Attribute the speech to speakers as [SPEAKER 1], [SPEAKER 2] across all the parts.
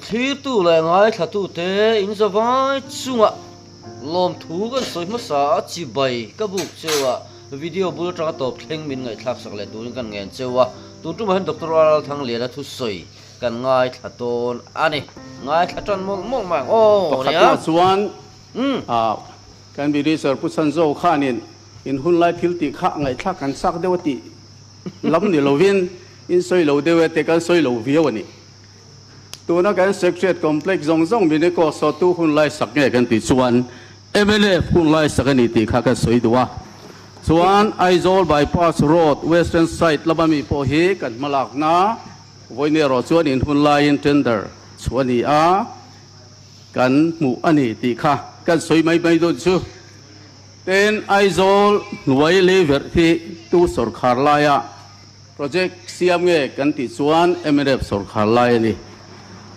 [SPEAKER 1] Thlirtu leh ngaithlatute in zavai chungah lawmthu kan sawi hmasa a, chibai ka buk cheu a, video bul atanga tawp thleng min ngaihthlak sak leh turin kan ngen cheu a, tun tumah hian Doctor Ralthangliana thusawi kan ngaithla dawn a ni. Ngaithla tan mawlh mawlh mai ang aw
[SPEAKER 2] Pakhat
[SPEAKER 1] nia.
[SPEAKER 2] lah chuan kan Minister Pu Chhanzo khanin in hunlai thil tih kha ngaihthlak kan chak deuh a tih lam ni lovin in sawi lo deuh e te kan sawi lo viau a ni. Tuna kan Secretariat Complex zawng zawng Minico sawtu hunlai sak nge kan tih chuan mnf hunlai sak a ni tih kha kan sawi duh a. Chuan Aizawl Bypass Road Western side lama mi pawh hi kan hmalakna vawiin erawh chuan in hunlaiin tender chhuah a ni a, kan hmuh a ni tih kha kan sawi mai mai dawn chu. Tin, Aizawl hnuai leiverh hi tu sawrkhar laia Project siam nge kan tih chuan mnf sawrkhar lai a ni.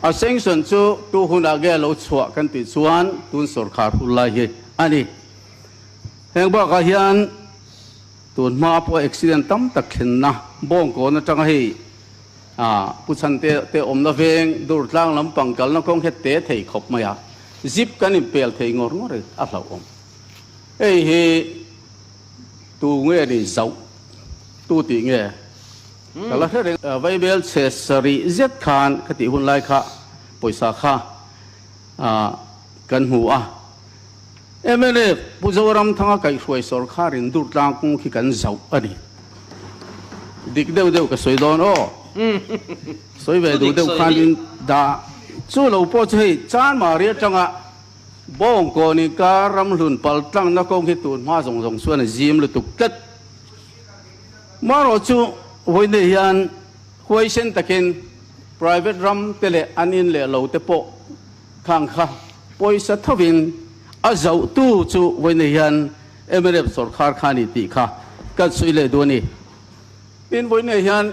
[SPEAKER 2] A sanction chu tu hunah nge a lo chhuah kan tih chuan tun sawrkhar hun lai hi a ni. Heng bakah hian tun hma pawh accident tam tak thlenna Bawngkawn atanga hei Pu Chhante te awmna veng Durtlang lampang kalna kawng hi te thei khawp mai a, zip kan inpel thei ngawr ngawr a hlauhawm. Hei hi tu nge ni zauh tu tih nge ka la hre reng. Vaibel chhe sarih zet khan ka tih hun lai kha pawisa kha kan hmu a. Mnf Pu Zoramthanga kaihhruai sawrkharin Durtlang kawng khi kan zauh a ni. Dik deuh deuh ka sawi dawn aw. Sawi ve duh deuh khanin dah chu lo pawh chu hei Chanmari atanga Bawngkawn inkar ramhlun pal tlangna kawng hi tun hma zawng zawng chuan a zim lutuk tlat. Marawh chu vawiin hian huaisen takin private ram te leh an in leh lo te pawh khang kha pawisa thovin a zohtu chu vawiin hian mnf sawrkhar kha a ni tih kha kan sawi leh duh a ni. Tin, vawiin hian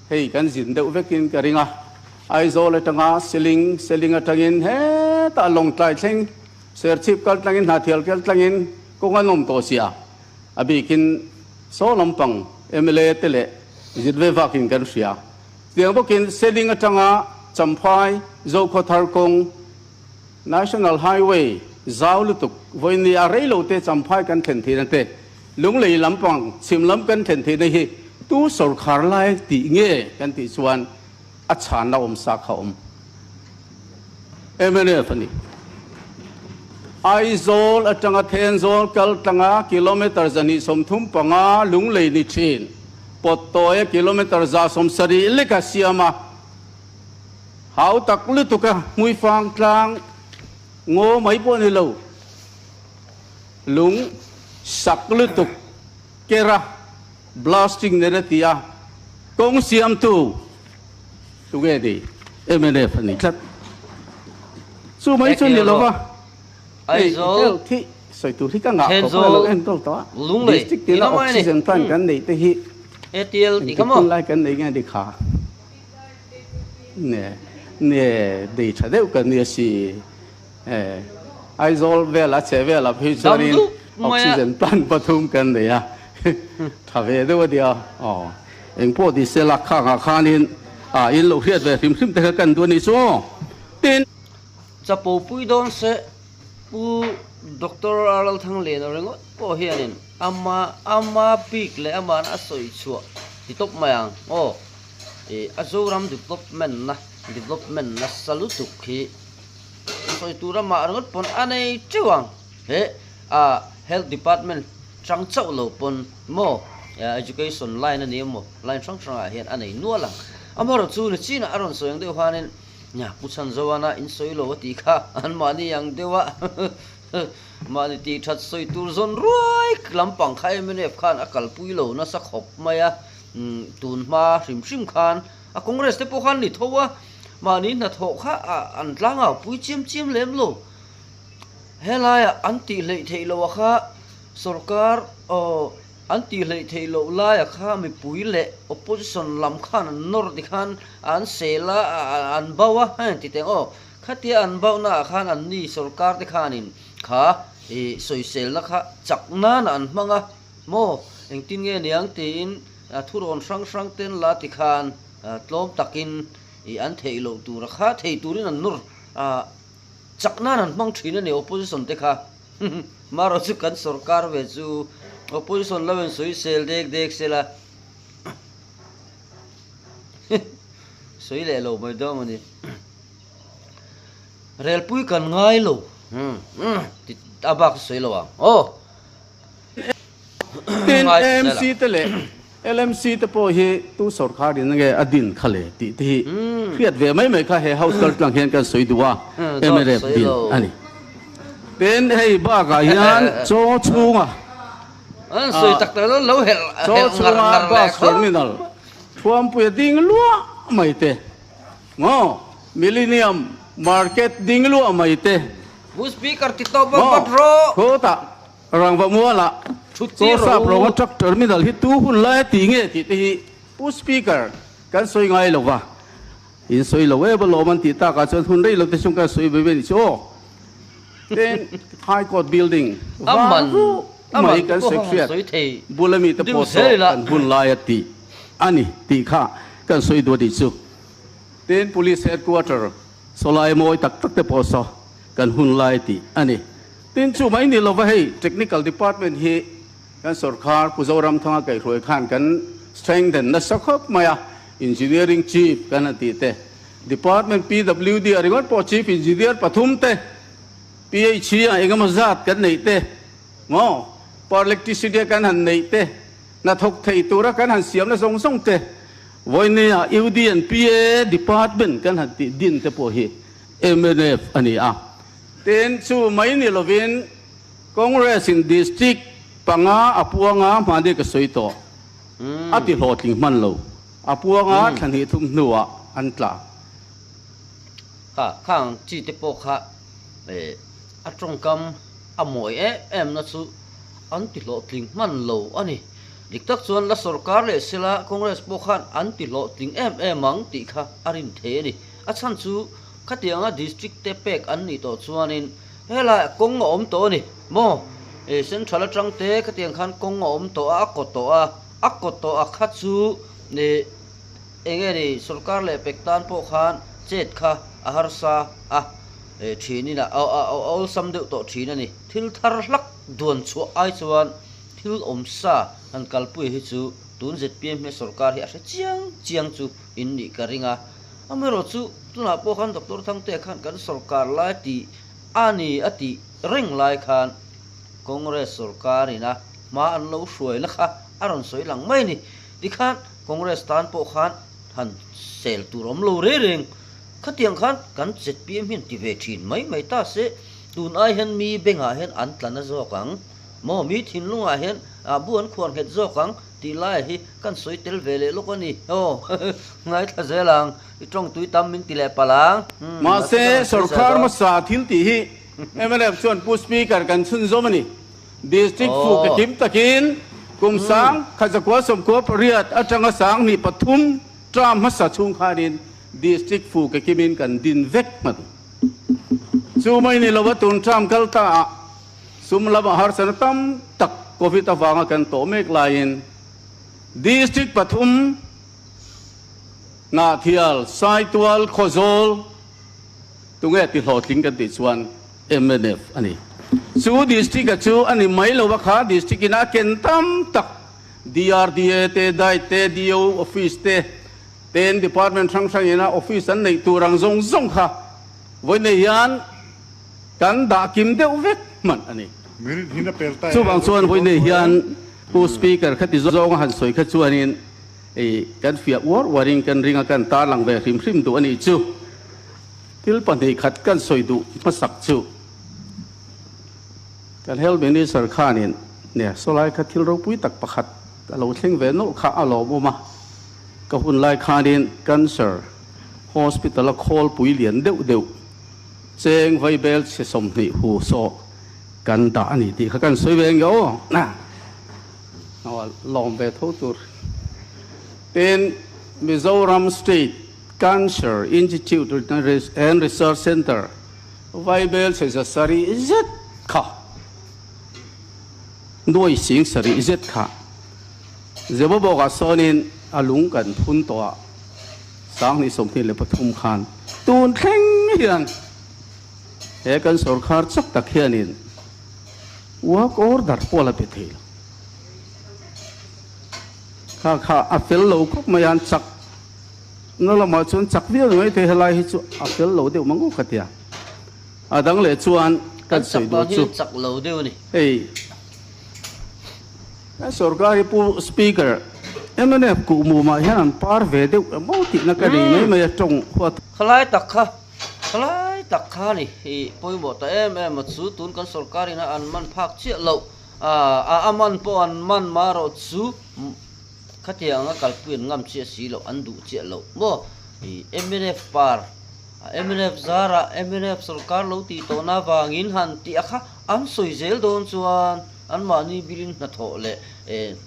[SPEAKER 2] Hei kan zin deuh vekin ka ring a, Aizawl atanga Seling, Seling atangin hetah Lawngtlai thleng, Serchhip kal tlangin Hnahthial kal tlangin kawng an awm tawh sia, a bikin saw lampang mla te leh zin ve vakin kan hria. Tiang bawkin Seling atanga Champhai, Zokhawthar kawng, National Highway zau lutuk vawiin a reilo te Champhai kan thlen theihna te, Lunglei lampang chhim lam kan thlen theihna hi tu sawrkhar lai tih nge kan tih chuan a chhanna awm sa kha awm. Mnf a ni. Aizawl atanga Thenzawl kal tlanga kilometre 235 Lunglei ni thin Pawttawia kilometre 170 leka siam a, Hau tak lutuk a hmuifang tlang ngaw mai pawh ni lo, lung sak lutuk kera blasting nen a ti a, kawng siamtu tunge ni? Mnf a ni tlat. Chu mai chu ni lo va, hei health hi sawi tur hi ka ngah tawh pawh a lo enkawl tawh a, district tina oxygen plant kan neih te hi engtik hun lai kan nei nge ni kha? Ne ne nei tha deuh ka nia si e Aizawl vela che vela phei chuanin oxygen plant pathum kan nei a tha ve deuh a nia aw engpawh ti se lak khangah khanin a in lo hriat ve hrim hrim te kha kan duh a nih chu aw tin.
[SPEAKER 1] Chapo pui dawn se Pu Doctor Ralthangliana ringawt pawh hianin ama ama bik leh amahna a sawi chhuah ti tawp mai ang aw. Ih a Zoram development na development nasa lutuk hi sawi tur amah ringawt pawn a nei teuh ang he ah health department chang chauh lo pawn maw education line a ni emaw line hrang hrang ah hian a nei nual ang amaherawh chu ni chinah a rawn sawi ang deuh khanin nia Pu Chhanzoana in sawi lo a tih kha an mahni ang deuh a mahni tih that sawi tur zawn ruai lampang kha mnf khan a kalpui lo nasa khawp mai a. Tun hma hrim hrim khan a Congress te pawh khan ni tho a, mahni hnathawh kha an tlangau pui chiam chiam lem lo. Helaiah an tih hleih theih loh a kha sorkar aw an tih hleih theih loh laia kha mipui leh opposition lam khan an nawr ti khan an sel a, an bau a heng ti teng aw. Khatia an bauhna ah khan an ni sorkar te khanin kha ih sawiselna kha chak nana an hmang a. Maw, engtin nge niang tiin thurawn hrang hrang ten la ti khan tlawm takin Ih an theih loh tura kha thei turin an nawr a, chak nan an hmang thin a ni opposition te kha. Marawh chu kan sorkar ve chu opposition lo in sawi sel dek dek sela sawi leh lo mai dawn a ni. Relpui kan ngai lo ti a bak chu sawi lo ang aw.
[SPEAKER 2] Tin, AMC te leh LMC te pawh hi tu sorkar in nge a din kha le tih te hi hriat ve mai mai kha he House kal tlang hian kan sawi duh a, MLF din a ni. Tin, hei bakah hian chaw chhunga chaw chhunga bus terminal Thuampuia ding luah mai te maw Millennium Market ding luah mai te maw khawtah Rangva mualah Chawsap rawnga truck terminal hi tu hun lai a ti nge tih te hi Pu Speaker kan sawi ngai lo va, in sawi lo em alawm an tih takah chuan hun rei lo te chung kan sawi ve ve a nih chu aw. Tin, High Court building var ruh mai kan secretariat bula mite pawh saw kan hun lai a tih a ni tih kha kan sawi duh a nih chu. Tin, Police headquarter sawlai mawi tak tak te pawh saw kan hun lai a tih a ni. Tin chu mai ni lova hei Technical Department hi kan sorkar Pu Zoramthanga kaihhruai khan kan strengthen nasa khawp mai a, Engineering Chief kan han tih te, Department PWD ah ringawt pawh Chief Engineer pathum te, PHE ah engemaw zat kan neih te, maw Power Electricity a kan han neih te, hnathawk thei tura kan han siamna zawng zawng te, vawinia UD and PA Department kan han tih din te pawh hi mnf a ni a. Tin, chu mai ni lovin Congress in District panga a puanga hmani ka sawi tawh. A ti hlawhtling hman lo. A puanga thla hnih thum hnuah an tla.
[SPEAKER 1] Kha khang chi te pawh kha a tawngkam a mawi em em na chu an ti hlawhtling hman lo a ni. Dik tak chuan la sorkar leh sela Congress pawh khan an ti hlawhtling em em ang tih kha a rin thei a ni. A chhan chu Khatianga district te pek an nih tawh chuanin helaiah kawng a awm tawh a ni maw? Ih central atang te khatiang khan kawng a awm tawh a, a kaw tawh a, a kaw tawh a kha chu ih eng nge ni sorkar leh pek tan pawh khan chet kha a harsa a ih thinin a a awlsam deuh tawh thin a ni. Thil thar hlak duan chhuah ai chuan thil awm sa han kalpui hi chu tun zpm hi sorkar hi a hre chiang chiang chu in nih ka ring a. Amaherawh chu tunah pawh khan Doctor Thangtea khan kan sorkar lai tih a ni a tih reng lai khan Congress sorkar ina hma an lo hruaina kha a rawn sawi lang mai a ni. Tikhan Congress tan pawh khan han sel tur awm lo reng reng. Khatiang khan kan zpm hian ti ve thin mai mai ta se tun ai hian mi bengah hian an tla na zawk ang maw, mi thinlungah hian bu an khuar nghet zawk ang. Tih lai hi kan sawi tel ve leh lawk a ni. Aw, ngaithla zel ang, i tawng tui tam min ti leh palh ang.
[SPEAKER 2] Mahse, sorkar hmasa thil tih hi mnf chuan Pu Speaker kan chhunzawm a ni. District fu ke kim takin kum sang khatzakua sawmkua pariat atanga sang hnih pathum term hmasa chhung khanin District fu ke kimin kan din vek hman. Chu mai ni lova tun term kal ta ah Sum lama harsatna tam tak Covid avanga kan tawh mek laiin District pathum Hnahthial, Saitual, Khawzawl tunge ti hlawhtling kan tih chuan mnf a ni. Chu District-a chu a ni mai lo a kha District in a ken tam tak DRDA te, DIET te, DO Office te, ten Department hrang hrang ina Office an neih tur ang zawng zawng kha vawiin hian Kan dah kim deuh vek hman a ni. Chuvang chuan vawiin hian Pu Speaker khati zawnga han sawi kha chuanin kan fiah uar uarin kan ring a, kan tarlang ve hrim hrim duh a nih chu. Thil pahnih khat kan sawi duh hmasak chu kan Health Minister khanin nia sawlai kha thil ropui tak pakhat a lo thleng ve nawlh kha a lawmawm a, ka hun lai khanin Cancer Hospital a khawlpui lian deuh deuh Cheng vaibel chhe 20 hu saw kan dah a ni tih kha kan sawi ve nge aw. Lawm ve tho tur. Tin, Mizoram State Cancer Institute and Research Centre vaibel chhe 700 zet kha nuai sing sarih zet kha Zebawbawkah sawnin a lung kan phun tawh a. 2023 khan tun thleng hian he kan sorkar chak tak hianin work order pawh a la pe thei lo. Kha kha a fel lo khawp mai a, an chak na lamah chuan chak viau ni mai thei helai hi chu a fel lo deuh mang ka tia. A dang leh chuan kan sawi duh chu hei kan sorkar hi Pu Speaker mnf kuhmumah hian an par ve deuh emaw tihna ka nei mai mai a tawng huat.
[SPEAKER 1] Khalai tak kha khalai tak kha ni i pawimawh ta em em a chu tun kan sorkar ina an man phak chiah loh a a man pawh an man marawh chu khatiang anga kalpui an ngam chiah si loh an duh chiah loh maw i mnf par Mnf zarah mnf sorkar lo tih tawhna avangin han tih a kha an sawi zel dawn chuan anmahni bilin hnathawh leh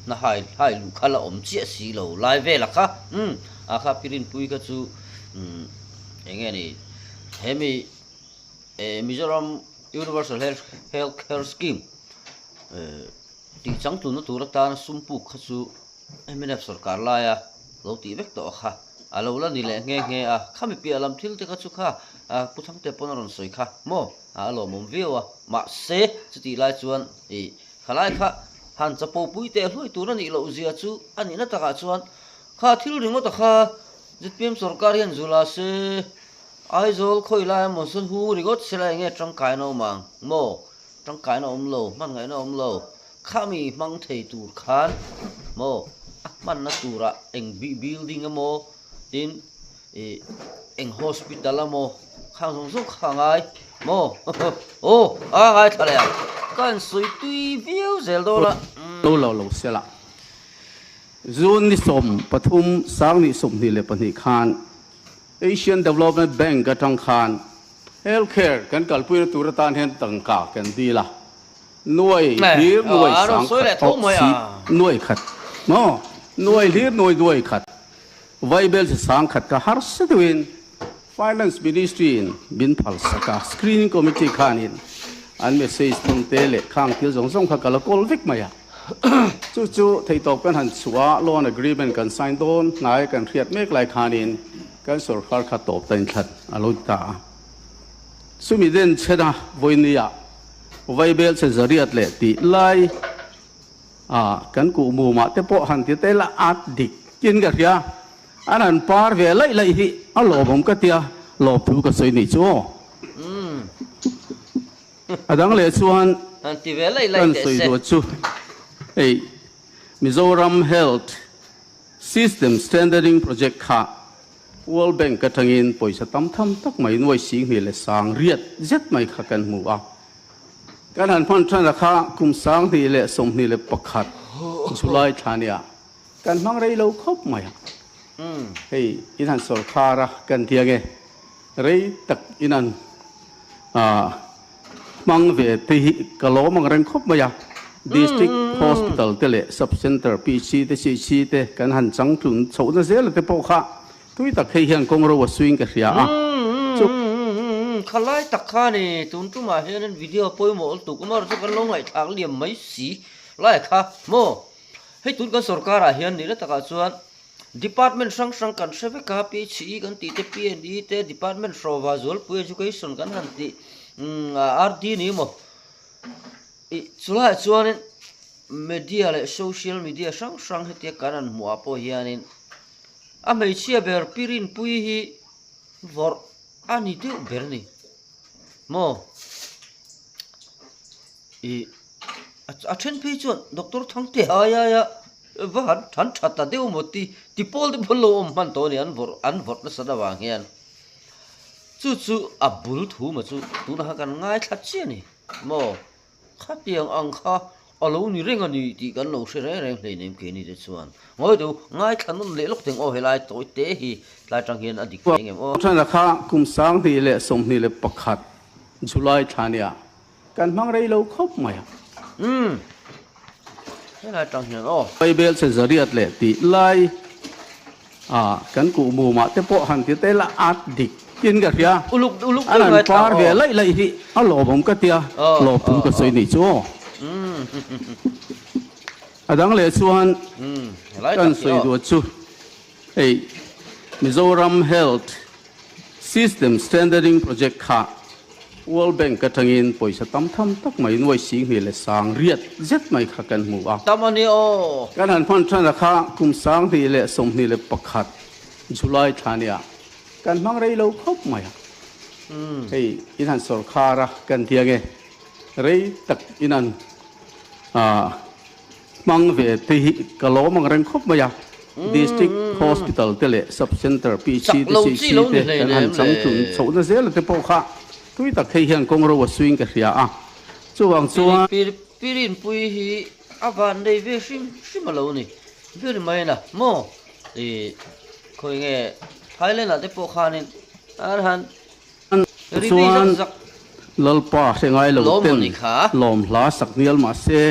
[SPEAKER 1] hna hai hai luh kha la awm chiah si lo lai vel a kha umm a kha Pirinpui kha chu umm eng nge ni hemi Mizoram Universal Health Health Care Scheme tih changtlunna tur atana sum puk kha chu Mnf sorkar laia lo tih vek tawh kha a lo la ni leh nghe nghe a, khami piah lam thil te kha chu kha Pu Thangte pawn a rawn sawi kha maw a lawmawm viau a, mahse chutih lai chuan ih khalai kha han chapo pui teh hluai tur a nih loh zia chu a nihna takah chuan kha thil ringawt a kha zpm sorkar hian zula se Aizawl khawi laia monsoon hung ringawt se la enge tangkaina awm ang maw tangkaina awm lo hmangaihna awm lo. Khami hmang thei tur khan maw a hmanna turah eng building emaw tin ih eng hospital emaw khang zawng zawng kha a ngai maw aw a ngaithla leh ang ka insawi tui viau zel dawn a.
[SPEAKER 2] Lo lo lo se la June ni 13 2022 khan Asian Development Bank atang khan Health Care kan kalpuina tur atan hian tangka kan dil a. Nuai hlir nuai sang khat awh si nuai khat maw nuai hlir nuai nuai khat vaibel chi sang khat kha harsa deuhin Finance Ministry in min phal sak a, Screening Committee khanin an message thun te leh khang thil zawng zawng kha ka la kawl vek mai a. Chu chu theihtawp kan han chhuah a, loan agreement kan sign dawn hnai kan hriat mek lai khanin kan sorkar kha tawp ta inthlat a lo ti ta a. Chumi den chhena vawinia Vaibel che zariat leh tih lai a kan kuh mumah te pawh han ti tel a at dik tin ka hria. An han par ve laih laih hi a lawmawm ka tia lawmthu ka sawi nih chu aw. A dang leh chuan kan sawi duh chu hei Mizoram Health System Strengthening Project kha World Bank atangin pawisa tam tham tak mai nuai sing hnih leh sang riat zet mai kha kan hmu a. Kan han hman than a kha kum 2021 July thla nia kan hmang rei lo khawp mai a. Hei in han sawrkhar a kan ti ange rei tak in han hmang ve te hi ka lawm ang reng khawp mai a. District Hospital te leh Sub Centre PC te CC te kan han changtlun chhohna zel te pawh kha tui tak hei hian kawng ro a suiin ka hria a. Chu.
[SPEAKER 1] Khalai tak kha ni tun tumah hianin video pawimawh lutuk awm a chu kan lo ngaihthlak liam mai si lai kha maw hei tun kan sorkarah hian nihna takah chuan Department hrang hrang kan hre vek a, PHE kan tih te, PNE te, Department Hrawva Zualpui Education kan han tih RD ni maw ih chulaiah chuanin media leh social media hrang hrang hetia kan han hmuh ah pawh hianin a hmeichhia ber pi Rinpuii hi vawrh a ni deuh ber a ni maw ih a then phei chuan Doctor Thangte ai aia. Va han han tha ta deuh maw ti ti pawl te pawn lo awm hman tawh a ni an vawrh an vawrh nasa avang hian chu chu a bul thu maw chu tunah khan kan ngaithla chiah a ni maw khatiang ang kha a lo ni reng a ni tih kan lo hre reng reng hleinem keini te chuan ngawi deuh ngaithla nawn leh lawk teng aw helai tawi te hi tlai tang hian a dik thei engem aw.
[SPEAKER 2] Thana kha kum 2021 July thla nia Kan hmang rei lo khawp mai a.
[SPEAKER 1] Umm. Helai tang hian aw.
[SPEAKER 2] Bible che zariat leh tih lai a kan kuh mumah te pawh han ti tel a at dik tin ka hria.
[SPEAKER 1] Uluk uluk
[SPEAKER 2] An han par ve laih laih hi a lawmawm ka tia lawmthu ka sawi nih chu aw. A dang leh chuan kan sawi duh chu hei. Mizoram Health System Strengthening Project kha World Bank atangin pawisa tam tham tak mai nuai sing hnih leh sang riat zet mai kha kan hmu a.
[SPEAKER 1] Tam a ni aw.
[SPEAKER 2] Kan han hman than a kha kum 2021 July thla nia kan hmang rei lo khawp mai a. Hei in han sawrkhar a kan ti ange rei tak in han hmang ve te hi ka lawm ang reng khawp mai a. District Hospital te leh Sub Centre PC te CC te kan han chang tlun chhohna zel te pawh kha tui tak hei hian kawng ro a suing ka hria a. Chuvang chuan.
[SPEAKER 1] Pirinpui hi a van nei ve hrim hrim a lo ni ber mai na maw? I khawi nge Thailand ah te pawh khanin an han ri vi
[SPEAKER 2] Chuan
[SPEAKER 1] zak zak
[SPEAKER 2] Lalpa hre ngai lo
[SPEAKER 1] lawm
[SPEAKER 2] ten
[SPEAKER 1] maw ni kha?
[SPEAKER 2] lawm hla sak hnial mah se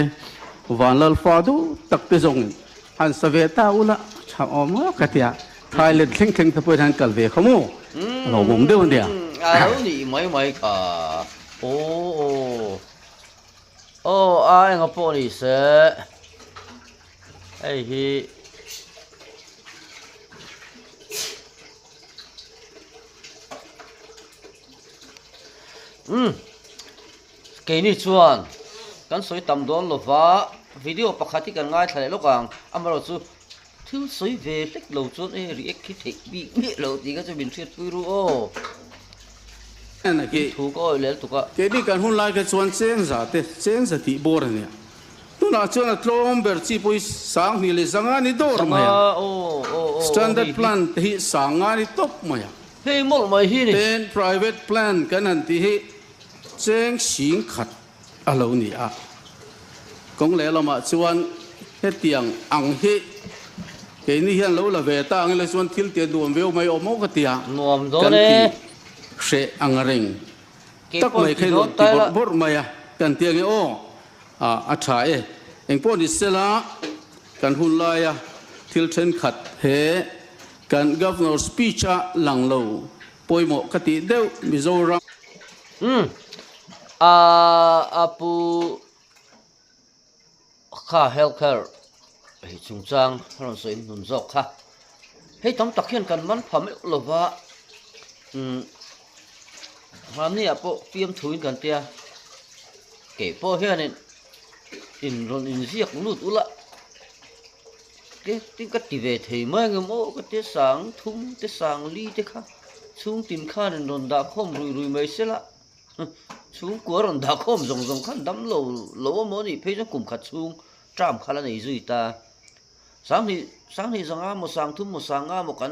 [SPEAKER 2] van Lalfa duh tak te zawngin han sa ve ta ula tha awm ngawt ka tia Thailand thleng thleng te pawhin han kal ve kha maw a lo awm deuh a nia.
[SPEAKER 1] A lo nih mai mai kha aw aw aw a enga pawh ni se hei hi. Umm keini chuan kan sawi tam dawn lova video pakhat hi kan ngaithla leh lawk ang amaherawh chu thil sawi ve hlek lo chuan e react hi theih bik miah lo tih kha chu min hriatpui ru aw thu ka awih lel tuk a.
[SPEAKER 2] Keini kan hun lai kha chuan chengza te chengza tih bawr a nia. Tunah chuan a tlawm ber chi pawh hi 2000 leh 500 ni dawr mai a, Standard Plan te hi 500 ni tawp mai a.
[SPEAKER 1] Hei mawlh mai hi ni.
[SPEAKER 2] Ten Private Plan kan han tih hi cheng 10,000 a lo ni a. Kawng lehlamah chuan hetiang ang hi keini hian lo la ve ta ang ila chuan thil tih a nuam viau mai awm aw ka ti a,
[SPEAKER 1] Nuam dawn
[SPEAKER 2] kan
[SPEAKER 1] e.
[SPEAKER 2] ti hreh ang reng tak mai kha i rawn ti bawrh bawrh mai a, kan ti ang e aw. A tha e. Engpawh ni sela, kan hun laia thil thenkhat he kan Governor speech a lang lo pawimawh ka tih deuh Mizoram.
[SPEAKER 1] Umm a a pu kha healthcare hei chungchang a rawn sawi hnun zawk kha hei tam tak hian kan man pha meuh lova umm mahni ah pawh fiamthuin kan tia. Kei pawh hianin in rawn inziak lut ula te tin ka ti ve thei mai ang em aw ka ti sang thum te sang li te kha chhung tin khan in rawn dah khawm rui rui mai se la chhungkua rawn dah khawm zawng zawng khan dam lo lo amaw anih phei chuan kum khat chhung term kha la nei zui ta 2000 2000 zanga maw 3000 maw 500 maw kan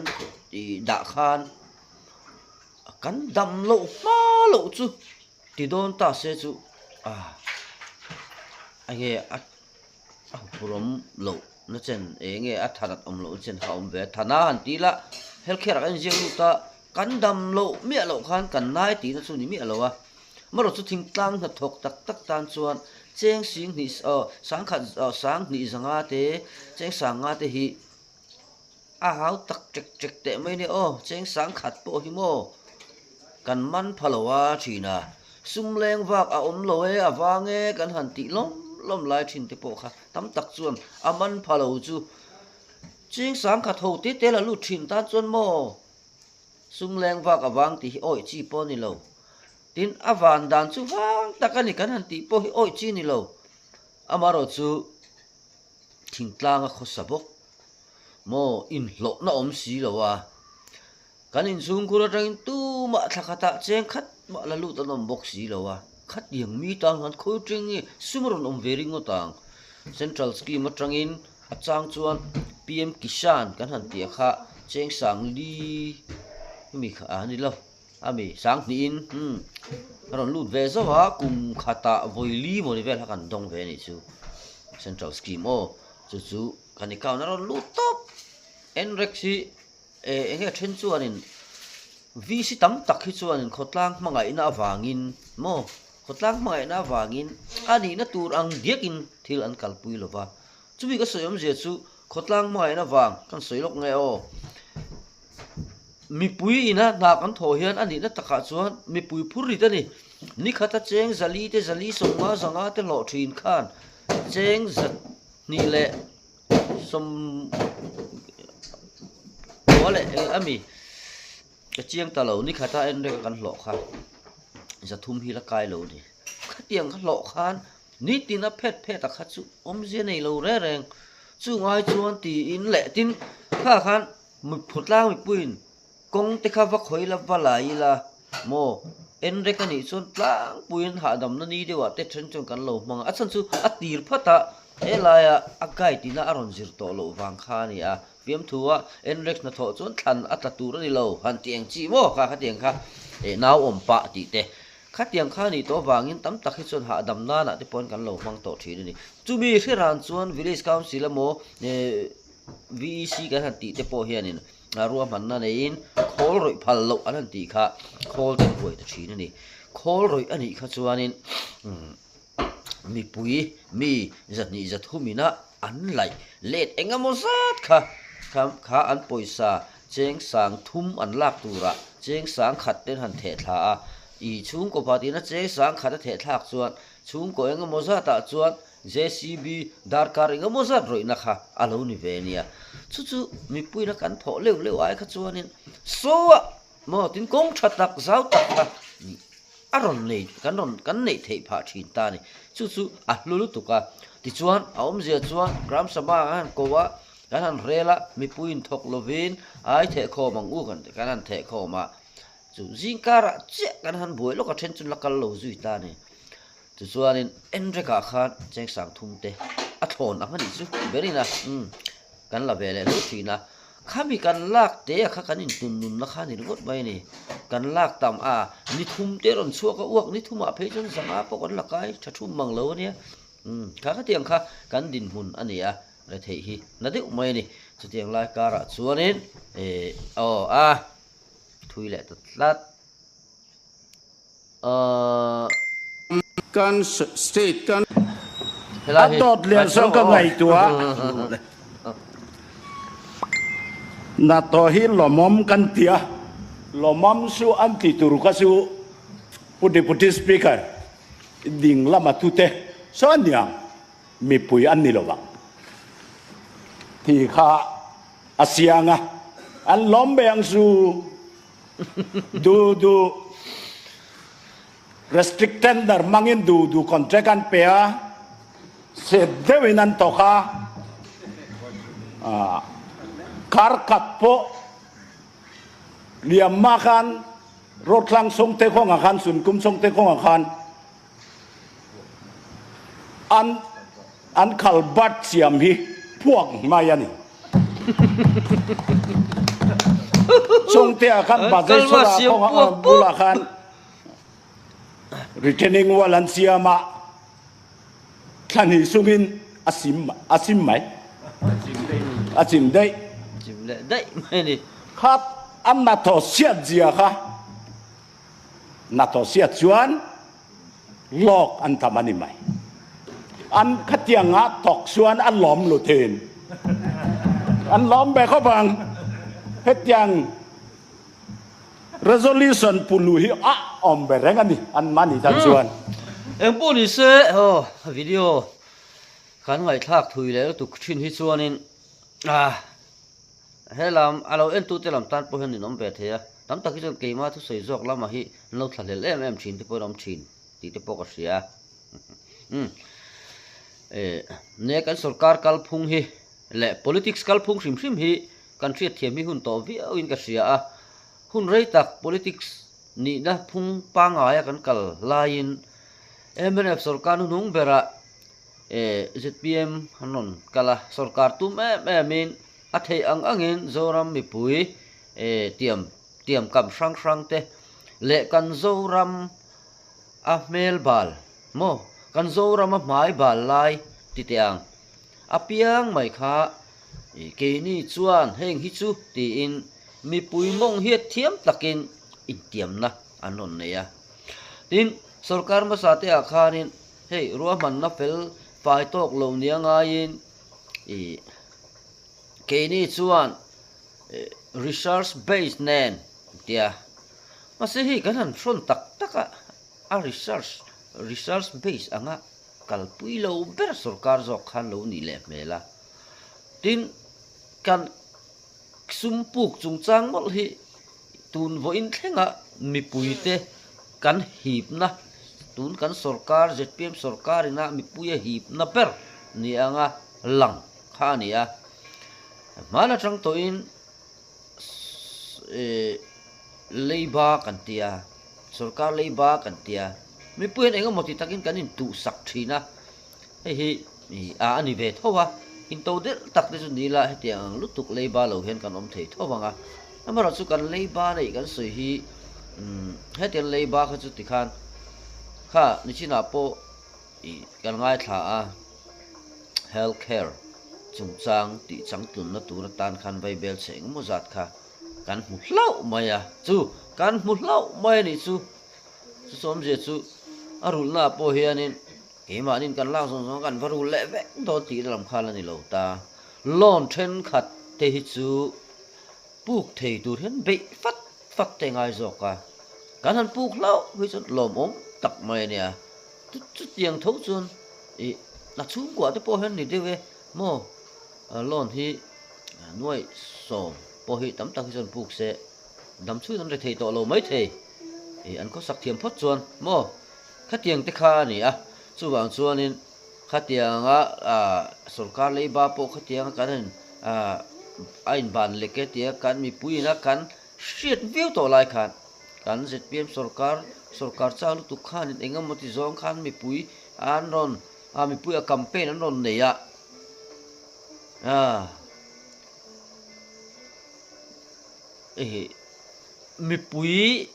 [SPEAKER 1] tih dah khan kan dam loh hma loh chu. Ti dawn ta se chu a enge a a huphurhawm loh na chen enge a thanat awm loh na chen kha a awm ve a thana han ti ila healthcare ah kan inziak lut a kan dam loh miah loh khan kan nai tihna chu ni miah lo a amaherawh chu thingtlang hnathawk tak tak tan chuan cheng 2000 aw 10,000 aw 2000 zanga te cheng 500 te hi A hau tak ṭek ṭek teh mai nia aw, cheng 10,000 pawh hi maw kan man pha lo a ṭhin a, sum leng vak a awm lo e, a vang e kan han tih lawm lawm lai ṭhin te pawh kha tam tak chuan a man pha lo chu cheng 10,000 ho te te la lut ṭhin tan chuan maw sum leng vak a vang tih hi awih chi pawh a ni lo. Tin, a van dan chu vang tak a ni kan han tih pawh hi awih chi a ni lo. Amaherawh chu thingtlang a khawsa bawk. Maw inhlawhna awm si lo a, kan inchhungkhur atangin tumah thla khatah cheng khat mah la lut an awm bawk si lo a, khatiang mi tan khan khawi teng nge sum a rawn awm ve ringawt ang. Central scheme atangin a chang chuan PM Kisan kan han tih kha cheng 4000 mi kha a ni lo a mi 2000 in umm a rawn lut ve zauh a, kum khatah vawi li mawni vel kha kan dawng ve a nih chu Central scheme aw chu chu. Kan account a rawn lut tawp. Nrex hi eh eng nge then chuanin VC tam tak hi chuanin khawtlang hmangaihna avangin maw khawtlang hmangaihna avangin a nihna tur ang diakin thil an kalpui lo va. Chumi ka sawi awmzia chu khawtlang hmangaihna vang kan sawi lawk nge aw. Mipui ina hna kan thawh hian a nihna takah chuan mipui phur rit a ni. Nikhata cheng 400 te 450 zanga te hlawh thin khan cheng 240. Kua leh eng ami ka chiang ta lo ni khata en reng a kan hlawh kha zathum hi la kai lo ni. Khatiang ka hlawh khan nitin a phet phet a kha chu awmzia nei lo reng reng. Chung ai chuan tiin leh tin kha khan phutlang mipuiin Kawng te kha va khawi la va la ila maw? Enrek a nih chuan tlangpuiin hahdamna ni deuhah te then chuan kan lo hmang a, a chhan chu a tir phat a, helaia a guide ina a rawn zir tawh loh vang kha a ni a, fiamthua Enrek hnathawh chuan thlan a tla tur a ni lo, han ti eng chi maw kha khatiang kha eh nau awm pah tih te khatiang kha a nih tawh avangin tam tak hi chuan hahdam nanah te pawhin kan lo hmang tawh thin a ni. Chumi hreran chuan Village Council emaw eh VEC kan han tih te pawh hianin ruahmanna neiin khawl rawih phal loh an han tih kha khawl ten buai ta thin a ni. Khawl rawih a nih kha chuanin mipui mi zahnih zathumina an laih let eng emaw zat kha kha an pawisa cheng sang thum an lak turah cheng sang khat ten han theh thla a, i chhungkaw pahtina cheng sang khat a theh thlak chuan chhungkaw eng emaw zatah chuan JCB darkar eng emaw zat rawihna kha a lo ni ve nia. Chu chu mipuina kan thawh leuh leuh ai kha chuanin saw ah maw tin kawng tha tak zau tak kha a rawn nei kan rawn kan neih theih phah thin ta a ni. Chu chu a hlu lutuk a. Tichuan a awmzia chuan Gram Sabha kan han ko a, kan han rel a, mipuiin thawk lovin ai thehkhawm ang u kan kan han thehkhawm a. Chu zingkarah chiah kan han buai lawk a then chu la kal lo zui ta a ni. Tichuanin Enrek-ah khan chengsang thum te a thlawn ang a nih chu berin a, umm, kan la ve leh hlauh thin a. Khami kan lak te a kha kan intun nunna kha a ni ringawt mai a ni. Kan lak tam a, ni thum te rawn chhuak a, uak ni thumah phei chuan zanga pawh kan la kai tha thum mang lo a nia. Umm, kha khatiang kha kan dinhmun a ni a, retheih hi na deuh mai a ni. Chutiang lai karah chuanin, eh, aw a, thui leh ta tlat.
[SPEAKER 2] Kan state kan.
[SPEAKER 3] A dawt lian zawng ka ngaihtuah. Hnathawh hi lawmawm kan ti a, lawmawm chu an ti tur kha chu Pu Deputy Speaker ding lama tute saw aniang mipui an ni lo vang tih kha a siang a, an lawm ve ang chu. Du du restrict tender hmangin du du contract an pe a, set deuhin an tawk a, kar khat pawh liam hma khan road hlang chhungte kawngah khan Sunkum chhungte kawngah khan An an khal bat siam hi phuak mai a ni. Chungte-ah khan Bazeshwara kawngah bulah khan retaining wall an siam a, thla hnih sungin a sim a sim mai. A chim daih.
[SPEAKER 1] Chim leh daih mai a ni.
[SPEAKER 3] Kha an hnathawh siat zia kha Hnathawh siat chuan lawk an tam a ni mai. An khatianga thawk chuan an lawm lu thin. An lawm ve khawp ang. Hetiang resolution pulu hi a awm ve reng a ni an mahni tan chuan.
[SPEAKER 1] Engpawh ni se aw video kan ngaihthlak thui leh lutuk thin hi chuanin ah. He lam, a lo entute lam tan pawh hian ninawm ve thei a, tam tak hi chuan keima thusawi zawk lamah hi an lo thlahlel em em thin te pawhin a awm thin tih te pawh ka hria a. Umm. Eh, ne kan sorkar kalphung hi leh politics kalphung hrim hrim hi kan hriatthiam hi hun tawh viauin ka hria a, hun rei tak politics nihna phung pangaia kan kal laiin mnf sorkar hnuhnung berah Eh, zpm an rawn kal a, sorkar tum em emin a theih ang angin Zoram mipui eh tiam tiam kam hrang hrang te leh kan Zoram a hmel bal maw kan Zoram a hmai bal lai ti teh ang a piang mai kha eh keini chuan heng hi chu tiin mipui mawng hiat thiam takin intiamna an rawn nei a. Tin, sorkar hmasa te ah khanin Hei ruahmanna fel fai tawk lo nia ngaiin ih keini chuan research base nen tia mahse hei kan han hrawn tak tak a, a research research base anga kalpui lo ber sorkar zawk khan lo nih leh hmel a, tin kan. Sum puk chungchang mawlh hi tun vawiin thlenga mipuite kan hipna, tun kan sorkar, zpm sorkar ina mipui a hipna ber ni anga lang kha a ni a. Hman atang tawhin leiba kan ti a, sorkar leiba kan ti a, mipui hian engemaw ti takin kan intuhsak thin a. Hei hi a a ni ve tho a, into delh tak te chu ni ila hetiang ang lutuk leiba lo hian kan awm thei tho vang a. Amaherawh chu kan leiba neih kan sawi hi umm hetiang leiba kha chu tikhan kha nichinah pawh ih kan ngaithla a, health care chungchang tih changtlunna tur atan khan vaibel chhe engemaw zat kha kan hmu hlauh mai a, chu kan hmu hlauh mai a nih chu. Chu sawmzia chu a rulhnaah pawh hianin Keimahnin kan lak zawng zawng kan va rul leh vek dawn tih lam khan a ni lo ta. Loan thenkhat te hi chu puk thei tur hian beih fat fat te ngai zawk a, kan han puk hlauh hi chuan lawmawm tak mai a nia. Chutiang tho chuan ih a chhungkuah te pawh hian ni deuh e maw loan hi nuaih sawm pawh hi tam tak hi chuan puk se dam chhun an ri thei tawh lo maithei ih an khawsak thiam phawt chuan maw. Khatiang te kha a ni a, chuvang chuanin khatianga sorkar leiba pawh khatianga kan in a inban lek e tia kan mipuiin a kan hriat viau tawh lai khan kan zpm sorkar sorkar chau lutuk khanin eng emaw ti zawng khan mipui an rawn mipui a campaign an rawn nei a mipui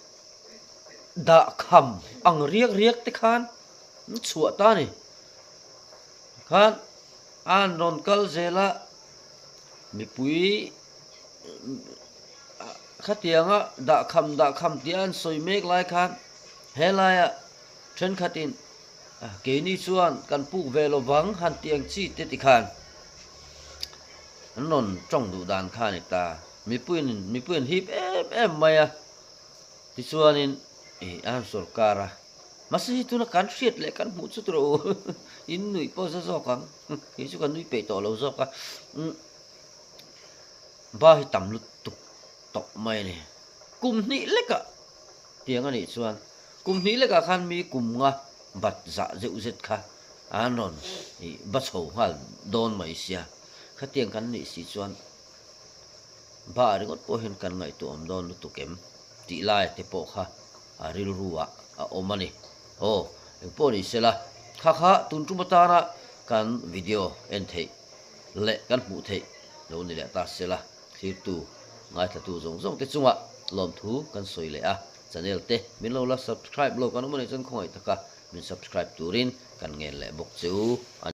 [SPEAKER 1] Dah kham ang riak riak te khan an chhuah ta a ni. Khan an rawn kal zel a, mipui khatianga dah kham dah kham tih a an sawi mek lai khan helaia thenkhatin keini chuan kan puk ve lo vang han tih ang chi te tikhan an rawn tawng duh dan kha a ni ta. Mipuiin mipui an hip em em mai a. Tichuanin ih a han sawrkar a, mahse hi tuna kan hriat leh kan hmuh chu tawh u, in nuih pawh za zawk ang, kei chu ka nui peih tawh lo zawk a, umm ba hi tam lutuk tawh mai a ni, kum hnih lekah tiang a nih chuan kum hnih lekah khan mi kum nga bat zah zeuh zet kha an rawn ih ba chho nghal dawn mai sia, khatiang kan nih si chuan. Ba ringawt pawh hian kan ngaihtuah awm dawn lutuk em? tih lai te pawh kha a rilru ah a awm a ni. Aw, engpawh ni sela, kha kha tun tum atana kan video en theih leh kan hmuh theih lo ni leh ta sela, thlirtu, ngaithlatu zawng zawng te chungah lawmthu kan sawi leh a, channel te min lo la subscribe lo kan awm a nih chuan khawngaih taka min subscribe turin kan ngen leh bawk che u a ni.